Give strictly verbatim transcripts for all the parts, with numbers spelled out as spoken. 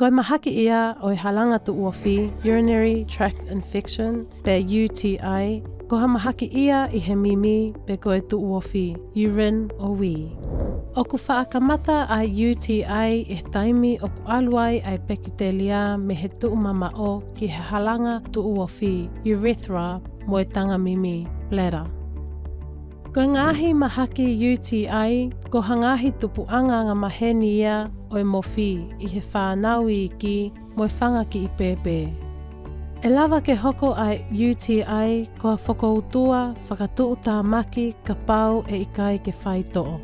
Ko e mahakiʻia ʻo e halanga tuʻuofi, urinary tract infection, pe U T I, ko ha mahakiʻia ʻi he mimi pe ko e tuʻuofi, urine or wee. ʻOku faʻa kamata ʻa e U T I ʻi he taimi ʻoku ʻalu ai ʻa e pekitelia mei he tuʻumamaʻo ki he halanga tuʻuofi, urethra, mo e tanga mimi, bladder. Ko e ngaahi mahaki U T I, ko ha ngaahi tupuʻanga angamaheni ia ʻo e mofi ʻi he fānau iiki mo e fanga kiʻi pēpē. ʻE lava ke hoko ʻa e U T I ko ha fokoutua fakatuʻutāmaki kapau ʻe ʻikai ke faitoʻo.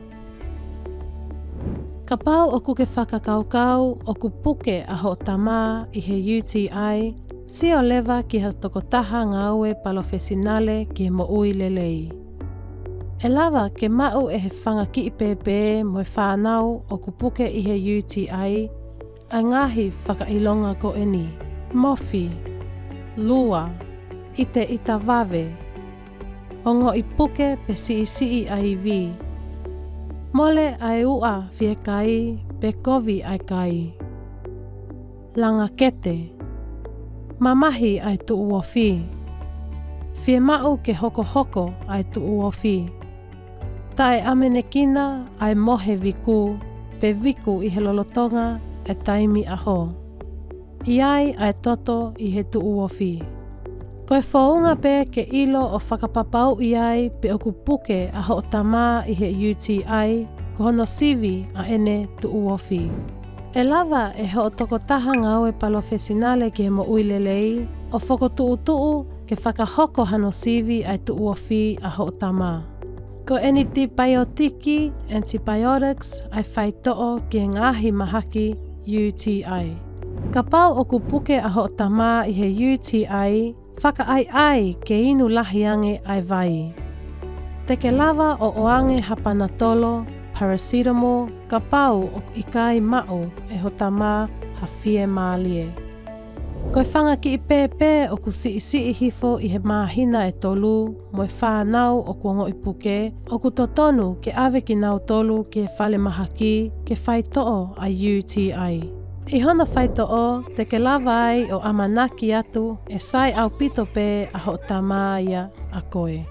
Kapau ʻoku ke fakakaukau ʻoku puke ʻa hoʻo tamā ʻi he U T I, sio leva ki ha tokotaha ngāue palofesinale ki he moʻui lelei. ʻE lava ke maʻu ʻe he fanga kiʻi pēpē mo e fānau ʻoku puke ʻi he U T I ʻa e ngaahi fakaʻilonga ko eni: mofi, lua, ʻiteʻita vave, ongoʻi puke pe siʻisiʻi ʻa e ivi, mole ʻa e uʻa fiekaí pe kovi ʻa e kaí, langa kete, mamahi ʻa e tuʻuofi, fiemaʻu ke hokohoko ʻa e tuʻuofi, taʻeʻamanekina ʻa e mohe vikú pe viku ʻi he lolotonga ʻa e taimi ʻahó, ʻi ai ʻa e toto ʻi he tuʻuofi. Ko e founga pē ke ʻilo ʻo fakapapauʻi ai pe ʻoku puke ʻa hoʻo tamā ʻi he U T I, ko hono sivi ʻa ʻene tuʻuofi. ʻE lava ʻe hoʻo tokotaha ngāue palofesinale ki he moʻui lelei ʻo fokotuʻutuʻu ke fakahoko hano sivi ʻa e tuʻuofi ʻa hoʻo tamā. Ko e ʻenitipaiotiki, antibiotics, ʻa e faitoʻo ki he ngaahi mahaki U T I. Kapau ʻoku puke ʻa hoʻo tamā ʻi he U T I, fakaʻaiʻai ke inu lahi ange ʻa e vai. Te ke lava ʻo ʻoange ha panatolo, paracetamol, kapau ʻoku ʻikai maʻu ʻe ho tamā ha fiemālie. Ko e fanga kiʻi pēpē ʻoku siʻisiʻi hifo ʻi he māhina ʻe tolu mo e fānau ʻoku ongoʻi puke, ʻoku totonu ke ʻave kinautolu ki he falemahakí ke faitoʻo ʻa e U T I. ʻI hono faitoʻó, te ke lava ai ʻo ʻamanaki atu ʻe sai ʻaupito pē ʻa hoʻo tamā ia ʻa koe.